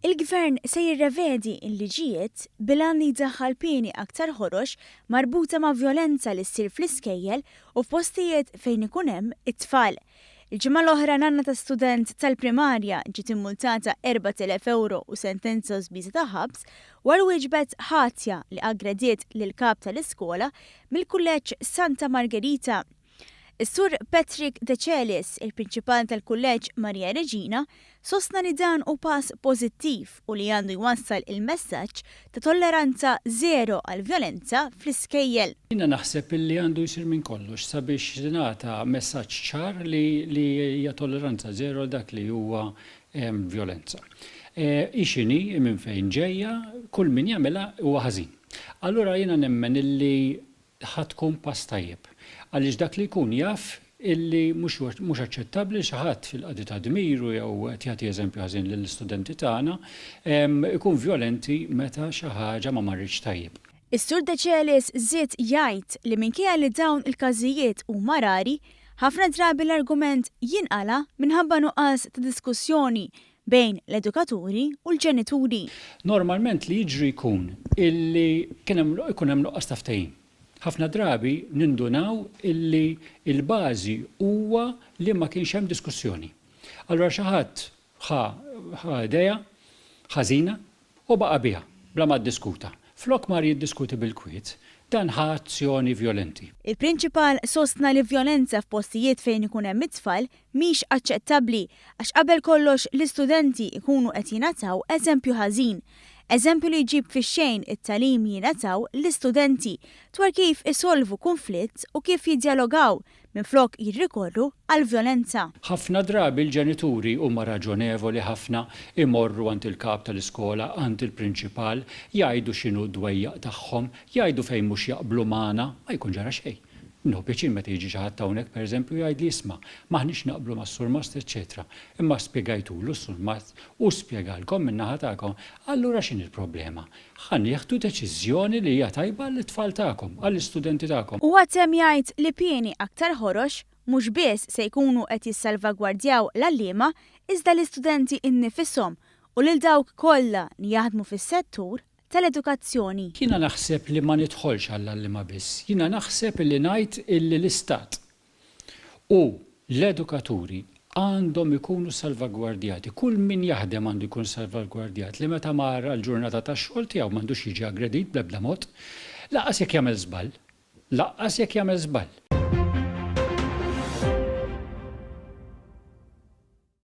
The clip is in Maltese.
Il-Gvern se jirrevedi l-liġijiet bil-għan li jdaħħal pieni aktar ħorox marbuta ma' vjolenza li ssir fl-iskejjel u f'postijiet fejn ikun hemm it-tfal. Il-ġimgħa l-oħra nanna ta' student tal-primarja ġiet immultata 4,000 ewro u sentenza sospiża ta' ħabs wara wieġbet ħatja li aggrediet lill-kap tal-iskola mill-Kulleġġ Santa Margherita. Is-Sur Patrick Decelis, il-Prinċipal tal-Kulleġġ Maria Reġina, sostna li dan hu pass pożittiv u li għandu jwassal il-messaġġ ta' tolleranza żero għall-vjolenza fl-iskejjel. Jiena naħseb illi għandu jsir minn kollox sabiex tingħata messaġġ ċar li li hija tolleranza żero għal dak li huwa vjolenza. Hi x'inhi, minn fejn ġejja, kull min jagħmilha huwa ħażin. Allura jiena nemmen illi ħa tkun pass tajjeb. Għaliex dak li jkun jaf illi mhux mhux aċċettabbli li xi ħadd fil-qadi ta' dmiru jew qed jagħti eżempju ħażin lill-istudenti tagħna ikun vjolenti meta xi ħaġa ma marritx tajjeb. Is-Sur Decelis żied jgħid li minkejja li dawn il-każijiet huma rari, ħafna drabi l-argument jinqala' minħabba nuqqas ta' diskussjoni bejn l-edukaturi u l-ġenituri. Normalment li jiġri jkun illi kien hemm ikun hemm nuqqas ta' ftehim. Ħafna drabi nindunaw illi l-bażi huwa li ma kienx hemm diskussjoni. Allura xi ħadd ħa ħa idea ħażina u baqa' biha bla ma ddiskuta. Flok mar jiddiskuti bil-kwiet, dan ħa azzjoni vjolenti. Il-Prinċipal sostna li vjolenza f'postijiet fejn ikun hemm it-tfal mhix aċċettabbli għax qabel kollox l-istudenti jkunu qed jingħataw eżempju ħażin. Eżempju li jġib fix-xejn it-tagħlim li jingħataw l-istudenti dwar kif isolvu kunflitt u kif jiddjalogaw minflok jirrikorru għall-vjolenza. Ħafna drabi l-ġenituri huma raġonevoli ħafna, imorru għand il-kap tal-iskola, għand il-prinċipal, jgħidu x'inhu d-dwejjaq tagħhom, jgħidu fejn mhux jaqblu magħna, ma jkun ġara xejn. Nieħu pjaċir meta jiġi xi ħadd hawnhekk, pereżempju, jgħidli isma', m'aħniex naqblu mas-surmast eċċetera. Imma spjegajtulu s-surmast, hu spjegalkom min-naħa tagħkom, allura x'inhi l-problema? Ħa nieħdu deċiżjoni li hija tajba għall-itfal tagħkom, għall-istudenti tagħkom. Huwa temm jgħid li pieni aktar ħorox mhux biss se jkunu qed jissalvagwardjaw l-għalliema iżda l-istudenti nnifishom u lil dawk kollha li jaħdmu fis-settur tal-edukazzjoni. Jiena naħseb li ma nidħolx għall-għalliema biss. Jiena naħseb illi ngħid illi l-Istat u l-edukaturi għandhom ikunu salvagwardjati. Kull min jaħdem għandu jkun salvagwardjat li meta mar għall-ġurnata tax-xogħol tiegħu m'għandux jiġi aggredit bl-ebda mod. Lanqas jekk jagħmel żball. Lanqas jekk jagħmel żball.